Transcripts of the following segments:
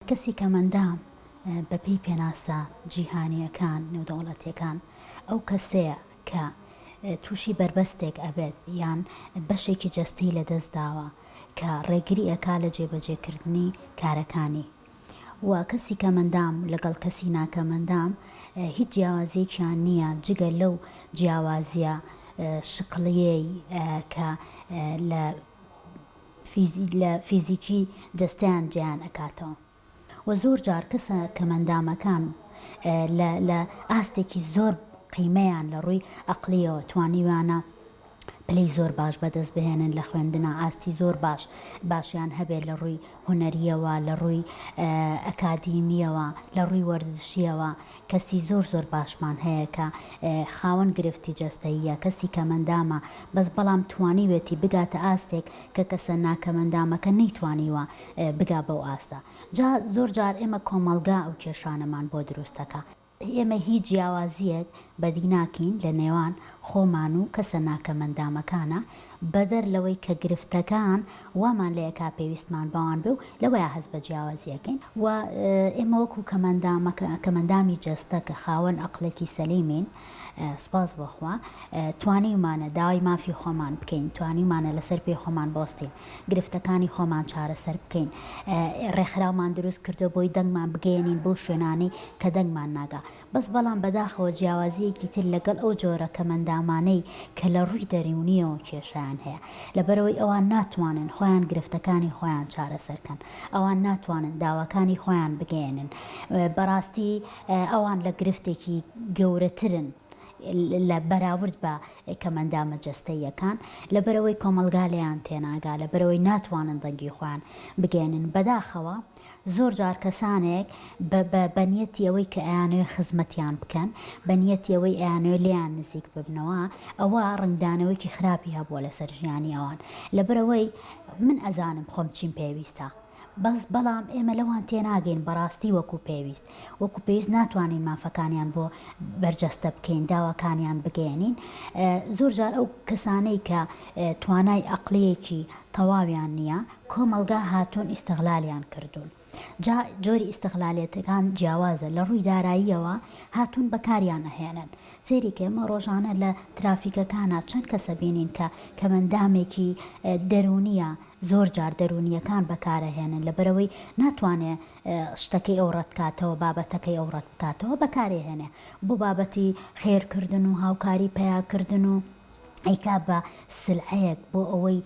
کەسی کەمئەندام بەپێی پێناسە جیهانییەکان، نێودەوڵەتییەکان، ئەو کەسەیە کە تووشی بەربەستێک ئەبێت یان بەشێکی جەستەی لەدەست داوە کە ڕێگری ئەکا لە جێبەجێکردنی کارەکانی و کەسی کەمئەندام لەگەڵ کەسی ناکەمئەندام هیچ جیاوازییەکیان نییە جگە لەو جیاوازییە شکڵییەی کە لە لە فیزیکی جەستەیان جیایان ئەکاتەوە و زۆر جار کەسە کەمئەندامەکان لە لە ئاستێکی زۆر قیمەیان لە ڕووی ئەقلیەوە توانیویانە پلەی زۆر باش بەدەست بهێنن لە خوێندنا ئاستی زۆر باش باشیان هەبێت لە ڕووی هونەریەوە لە ڕووی ئەکادیمیەوە لە ڕووی وەرزشیەوە کەسی زۆر زۆر باشمان هەیە کە خاوەن گرفتی جەستەییە کەسی کەمەندامە بەس بەڵام توانیوێتی بگاتە ئاستێک کە کەسە ناکەمەندامەکە نەیتوانیوە بگا بەو ئاستە جا زۆر جار ئێمە کۆمەڵگا ئەو کێشانەمان بۆ دروست دەکا. ئێمە هیچ جیاوازییەک بەدی ناکەین لە نێوان خۆمان و کەسە ناکەمەندامەکانا بەدەر لەوەی کە گرفتەکان وامان لێ ئەکا پێویستمان بەوان بێ و لەوەیا هەست بە جیاوازی ئەکەین و ئێمە وەکوو کەمەندامەکە کەمەندامی جەستە کە خاوەن ئەقڵێکی سەلیمین سوپاس بۆ خوا توانیومانە داوای مافی خۆمان بکەین توانیومانە لەسەر پێی خۆمان بۆستین گرفتەکانی خۆمان چارەسەر بکەین ڕێکخراومان دروست کردووە بۆی دەنگمان بگەیەنین بەو شوێنانەی کە دەنگمان ناگا بەس بەڵام بەداخەوە جیاوازییەکی تر لەگەڵ ئەو جۆرە کەمەندامانەی کە لە ڕووی دەروونییەوە کێشەیان هەیە لەبەرئەوەی ئەوان ناتوانن خۆیان گرفتەکانی خۆیان چارەسەر کەن ئەوان ناتوانن داواکانی خۆیان بگەیەنن بەڕاستی ئەوان لە گرفتێکی گەورەترن لە بەراورد بە کەمئەندامە جەستەییەکان لەبەرئەوەی کۆمەڵگا لێیان تێناگا لەبەرئەوەی ناتوانن دەنگی خۆیان بگەیەنن بەداخەوە زۆر جار کەسانێک بە بە بە نیەتی ئەوەی کە ئەیانەوێ خزمەتیان بکەن، بە نیەتی ئەوەی ئەیانەوێ لێیان نزیک ببنەوە، ئەوە ڕەنگدانەوەیەکی خراپی هەبووە لەسەر ژیانی ئەوان. لەبەرئەوەی من ئەزانم خۆم چیم پێویستە. بەس بەڵام ئێمە لەوان تێناگەین بەڕاستی وەکو پێویست. وەکو پێویست ناتوانین مافەکانیان بۆ بەرجەستە بکەین، داواکانیان بگەیەنین. زۆر جار ئەو کەسانەی کە توانای ئەقڵییەکی تەواویان نییە، کۆمەڵگا هاتوون ئیستغلالیان کردوون جا جۆری ئیستغلالیەتەکان جیاوازە لە ڕووی داراییەوە هاتوون بەکاریان ئەهێنن سەیری کە ئێمە ڕۆژانە لە ترافیکەکانا چەند کەس ئەبینین کە کەمەندامێکی دەروونیە زۆر جار دەروونیەکان بەکارەهێنن لەبەرئەوەی ناتوانێ شتەکەی ئەو ڕەتکاتەوە بابەتەکەی ئەو ڕەت بکاتەوە بەکارێهێنێ بۆ بابەتی خێرکردن و هاوکاری پەیاکردن و ئەیکا بە سلعەیەک بۆ ئەوەی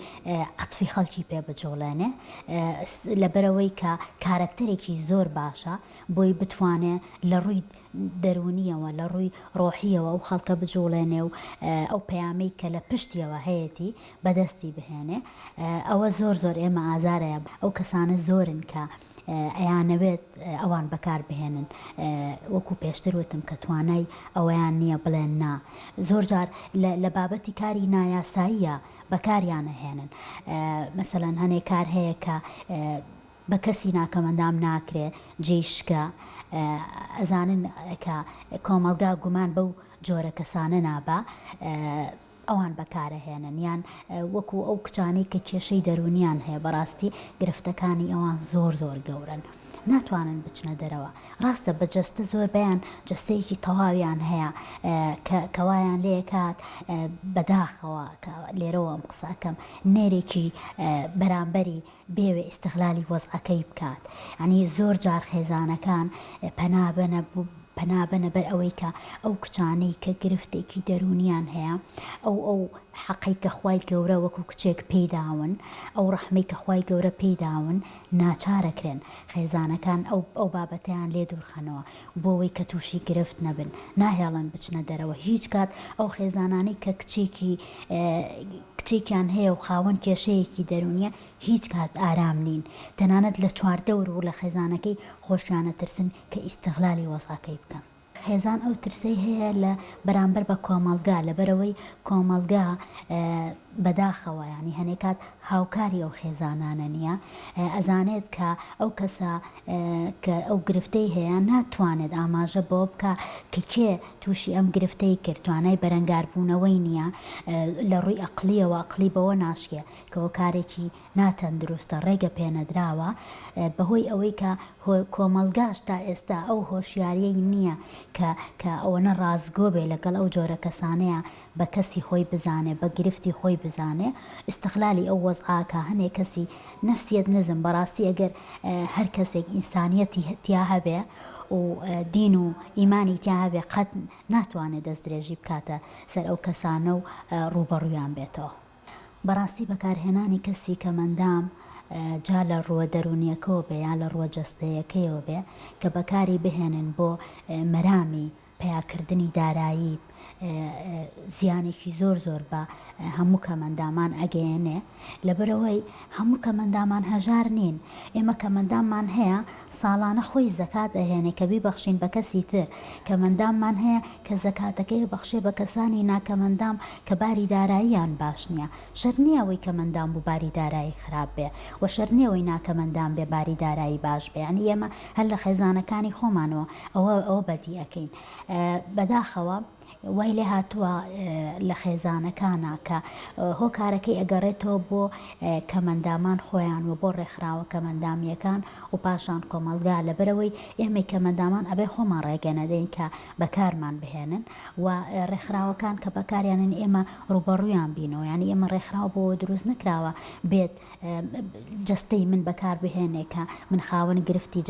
عەتفی خەڵکی پێ بجوڵێنێ لەبەرئەوەی کە کارەکتەرێکی زۆر باشە بۆی بتوانێ لە ڕووی دەروونیەوە لە ڕووی ڕۆحیەوە ئەو خەڵکە بجوڵێنێ و ئەو پەیامەی کە لە پشتیەوە هەیەتی بەدەستی بهێنێ ئەوە زۆر زۆر ئێمە ئازارەیە ئەو کەسانە زۆرن کە ئەیانەوێت ئەوان بەکار بهێنن وەکو پێشتر وتم کە توانای ئەوەیان نییە بڵێن نا زۆر جار لە بابەتی کاری نایاساییە بەکاریان ئەهێنن مەسەلەن هەنێ کار هەیە کە بە کەسی ناکەمەندام ناکرێ جێی شکە ئەزانن کە کۆمەڵگا گومان بەو جۆرە کەسانە نابا ئەوان بەکارئەهێنن یان وەکو ئەو کچانەی کە کێشەی دەروونیان هەیە بەڕاستی گرفتەکانی ئەوان زۆر زۆر گەورەن ناتوانن بچنە دەرەوە ڕاستە بە جەستە زۆربەیان جەستەیەکی تەواویان هەیە کە کەوایان لێکات بەداخەوە کە لێرەوە ئەم قسە ئەکەم نێرێکی بەرامبەری بێوێ ئیستغلالی وەزعەکەی بکات یانی زۆر جار خێزانەکان پەنا بەنە پەنا بەنە بەر ئەوەی کە ئەو کچانەی کە گرفتێکی دەروونیان هەیە ئەو ئەو حەقەی کە خوای گەورە وەکو کچێک پێی داون ئەو ڕەحمەی کە خوای گەورە پێی داون ناچارەکرێن خێزانەکان ئەو ئەو بابەتەیان لێ دوورخەنەوە بۆ ئەوەی کە تووشی گرفت نەبن ناهێڵن بچنە دەرەوە هیچ کات ئەو خێزانانەی کە کچێکی کچێکیان هەیە و خاوەن کێشەیەکی دەروونیە هیچ کات ئارام نین تەنانەت لە چواردەور و لە خێزانەکەی خۆشیان ئەترسن کە ئیستغلالی وەزعەکەی بکەن. خێزان ئەو ترسەی هەیە لە بەرامبەر بە کۆمەڵگا لەبەرئەوەی کۆمەڵگا بەداخەوە یانی هەنێ کات. هاوکاری ئەو خێزانانە نییە، ئەزانێت کە ئەو کەسە کە ئەو گرفتەی هەیە ناتوانێت ئاماژە بەوە بکا کە کێ تووشی ئەم گرفتەی کرد، توانای بەرەنگاربوونەوەی نییە، لە ڕووی ئەقڵییەوە ئەقڵی بەوە ناشکێ کە هۆکارێکی ناتەندروستە، ڕێگە پێنەدراوە، بەهۆی ئەوەی کە کۆمەڵگاش تا ئێستا ئەو هۆشیاریەی نییە کە کە ئەوەنە ڕاستگۆ بێ لەگەڵ ئەو جۆرە کەسانەیا بە کەسی خۆی بزانێ بە گرفتی خۆی بزانێ ئیستغلالی ئەو وەزعە ئەکا هەنێ کەسی نەفسیەت نزم بەڕاستی ئەگەر هەر کەسێک ئینسانیەتی تیا هەبێ و دین و ئیمانی تیا هەبێ قەت ناتوانێ دەست درێژی بکاتە سەر ئەو کەسانە و ڕووبەڕوویان بێتەوە. بەڕاستی بەکارهێنانی کەسی کەمئەندام جا لە ڕووە دەروونیەکەوە بێ یان لە ڕووە جەستەیەکەیەوە بێ کە بەکاری بهێنن بۆ مەرامی پەیاکردنی دارایی زیانێکی زۆر زۆر بە هەموو کەمئەندامان ئەگەیەنێ لەبەرئەوەی هەموو کەمئەندامان هەژار نین ئێمە کەمئەنداممان هەیە ساڵانە خۆی زەکات ئەهێنێ کە بیبەخشین بە کەسی تر کەمئەنداممان هەیە کە زەکاتەکەی ئەبەخشێ بە کەسانی ناکەمئەندام کە باری داراییان باش نیە شەرت نیە ئەوەی کەمئەندام بوو باری دارایی خراپ بێ وە شەرت نیە ئەوەی ناکەمئەندام بێ باری دارایی باش بێ یانی ئێمە هەر لە خێزانەکانی خۆمانەوە ئەوە ئەوە بەدی ئەکەین بەداخەوە وای لێ هاتووە لە خێزانەکانا کە هۆکارەکەی ئەگەڕێتەوە بۆ کەمەندامان خۆیان و بۆ ڕێکخراوە کەمەندامییەکان و پاشان کۆمەڵگا لەبەرئەوەی ئێمەی کەمەندامان ئەبێ خۆمان ڕێگە نەدەین کە بەکارمان بهێنن و ڕێکخراوەکان کە بەکاریانن ئێمە ڕووبەڕوویان بینەوە یانی ئێمە ڕێکخراو بۆ دروست نەکراوە بێت جەستەی من بەکار بهێنێ کە من خاوەن گرفتی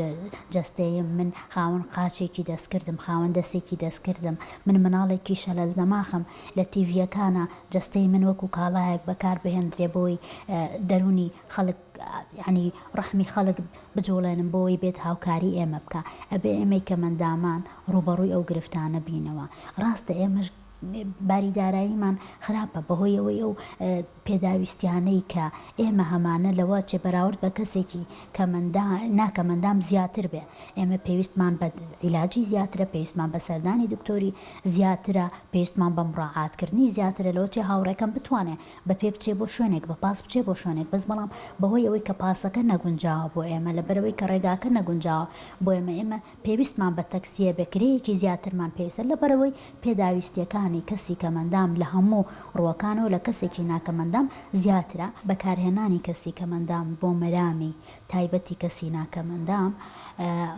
جەستەیم، من خاوەن قاچێکی دەستکردم، خاوەن دەستێکی دەستکردم، من مناڵێکی شەلەل دەماخم، لە تیڤییەکانا جەستەی من وەکو کاڵایەک بەکار بهێندرێ بۆی دەروونی خەڵک یانی ڕەحمی خەڵک بجوڵێنم بۆی بێت هاوکاری ئێمە بکا، ئەبێ ئێمەی کەمەندامان ڕووبەڕووی ئەو گرفتانە بینەوە، ڕاستە ئێمەش باری داراییمان خراپە بەهۆی ئەوەی ئەو پێداویستیانەی کە ئێمە هەمانە لەوە چێ بەراورد بە کەسێکی کەمەندا ناکەمەندام زیاتر بێ ئێمە پێویستمان بە عیلاجی زیاترە پێویستمان بە سەردانی دکتۆری زیاترە پێویستمان بە مڕاعات کردنی زیاترە لەوە چێ هاوڕێکەم بتوانێ بە پێ بچێ بۆ شوێنێک بە پاس بچێ بۆ شوێنێک بەس بەڵام بەهۆی ئەوەی کە پاسەکە نەگونجاوە بۆ ئێمە لەبەرئەوەی کە ڕێگاکە نەگونجاوە بۆ ئێمە ئێمە پێویستمان بە تەکسییە بێ کرێیەکی زیاترمان پێویستە لەبەرئەوەی پێداویستییەکانی کەسی کەمئەندام لە هەموو ڕووەکانەوە لە کەسێکی ناکەمئەندام زیاترە. بەکارهێنانی کەسی کەمئەندام بۆ مەرامی تایبەتی کەسی ناکەمئەندام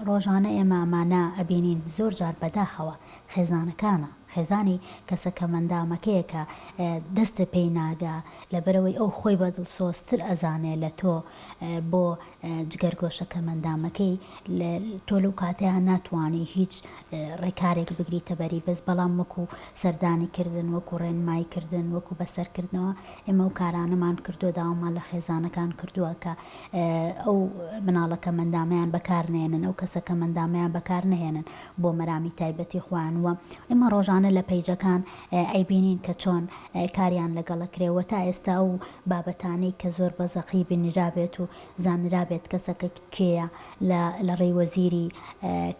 ڕۆژانە ئێمە ئەمانە ئەبینین زۆر جار بەداخەوە خێزانەکانە خێزانی کەسە کەمئەندامەکەیە کە دەستت پێی ناگا لەبەرئەوەی ئەو خۆی بە دڵسۆزتر ئەزانێ لە تۆ بۆ جگەرگۆشە کەمئەندامەکەی تۆ لەو کاتەیا ناتوانی هیچ ڕێکارێک بگریتە بەری بەس بەڵام وەکو سەردانی کردن وەکو ڕێنمایی کردن وەکو بەسەرکردنەوە ئێمە ئەو کارانەمان کردووە داوامان لە خێزانەکان کردووە کە ئەو مناڵە کەمئەندامەیان بەکار نێنن ئەو کەسە کەمئەندامەیان بەکار نەهێنن بۆ مەرامی تایبەتی خۆیان وە ئێمە ڕۆژانە لە پەیجەکان ئەیبینین کە چۆن کاریان لەگەڵ ئەکرێ وە تا ئێستا ئەو بابەتانەی کە زۆر بە زەقی بینرابێت و زانرابێت کەسەکە کێیە لە لە ڕێی وەزیری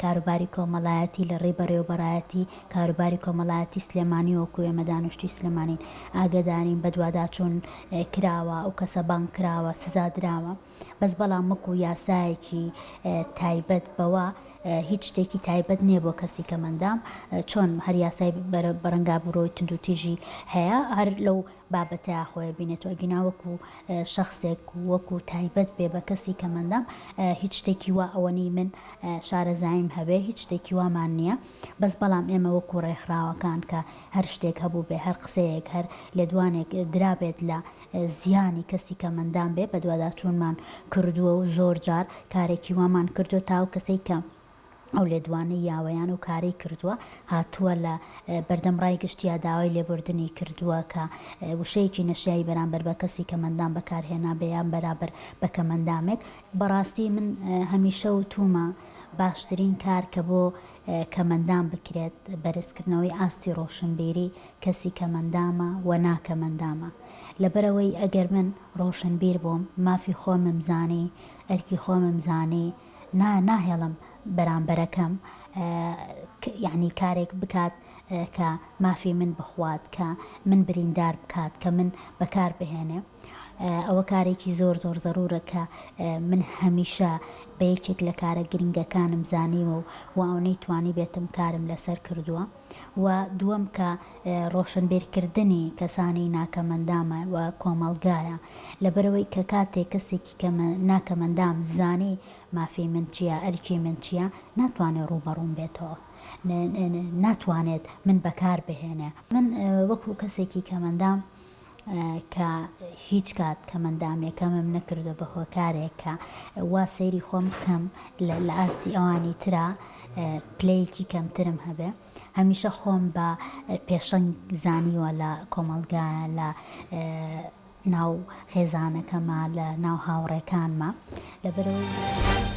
کاروباری کۆمەڵایەتی لە ڕێی بەڕێوەبەرایەتی کاروباری کۆمەڵایەتی سلێمانی وەکو ئێمە دانیشتووی سلێمانین ئاگەدارین بەدواداچوون کراوە ئەو کەسە بانگ کراوە سزا دراوە بەس بەڵام وەکو یاسایەکی تایبەت بەوە هیچ شتێکی تایبەت نییە بۆ کەسی کەمئەندام چۆن هەر یاسای بەرەنگابوورەوەی توندوتیژی هەیە هەر لەو بابەتەیا خۆی بینێتەوە ئەگینا وەکو شەخسێک وەکو تایبەت بێ بە کەسی کەمئەندام هیچ شتێکی وا ئەوەنەی من شارەزاییم هەبێ هیچ شتێکی وامان نییە بەس بەڵام ئێمە وەکو ڕێکخراوەکان کە هەر شتێک هەبوو بێ هەر قسەیەک هەر لێدوانێک درابێت لە زیانی کەسی کەمئەندام بێ بەدواداچوونمان کردووە و زۆر جار کارێکی وامان کردووە تا ئەو کەسەی کە ئەو لێدوانەی یاوە یان ئەو کارەی کردووە هاتووە لە بەردەم ڕای گشتیا داوای لێبوردنی کردووە کە وشەیەکی نەشیاوی بەرامبەر بە کەسی کەمئەندام بەکارهێنابێ یان بەرابەر بە کەمئەندامێک. بەڕاستی من هەمیشە وتوومە باشترین کار کە بۆ کەمئەندام بکرێت بەرزکردنەوەی ئاستی ڕۆشنبیری کەسی کەمئەندامە و ناکەمئەندامە لەبەرئەوەی ئەگەر من ڕۆشنبیر بووم مافی خۆمم زانی ئەرکی خۆمم زانی نا ناهێڵم بەرامبەرەکەم یەعنی کارێک بکات کە مافی من بخوات کە من بریندار بکات کە من بەکار بهێنێ. ئەوە کارێکی زۆر زۆر زەرورە کە من هەمیشە بە یەکێک لە کارە گرنگەکانم زانیوە و و ئەونەی توانیبێتم کارم لەسەر کردووە و دووەم کە ڕۆشنبیرکردنی کەسانی ناکەمەندامە و کۆمەڵگایە لەبەرئەوەی کە کاتێک کەسێکی کەمە ناکەمەندام زانی مافی من چییە ئەرکی من چییە ناتوانێت ڕووبەڕووم بێتەوە ناتوانێت من بەکار بهێنێ. من وەکو کەسێکی کەمەندام کە هیچ کات کەمەندامیەکەمم نەکردوە بە هۆکارێک کە وا سەیری خۆم بکەم لە ئاستی ئەوانی ترا پلەیەکی کەمترم هەبێ هەمیشە خۆم بە پێشەنگ زانیوە لە کۆمەڵگایە لە ناو خێزانەکەما لە ناو هاوڕێکانما لەبەرئەوەی.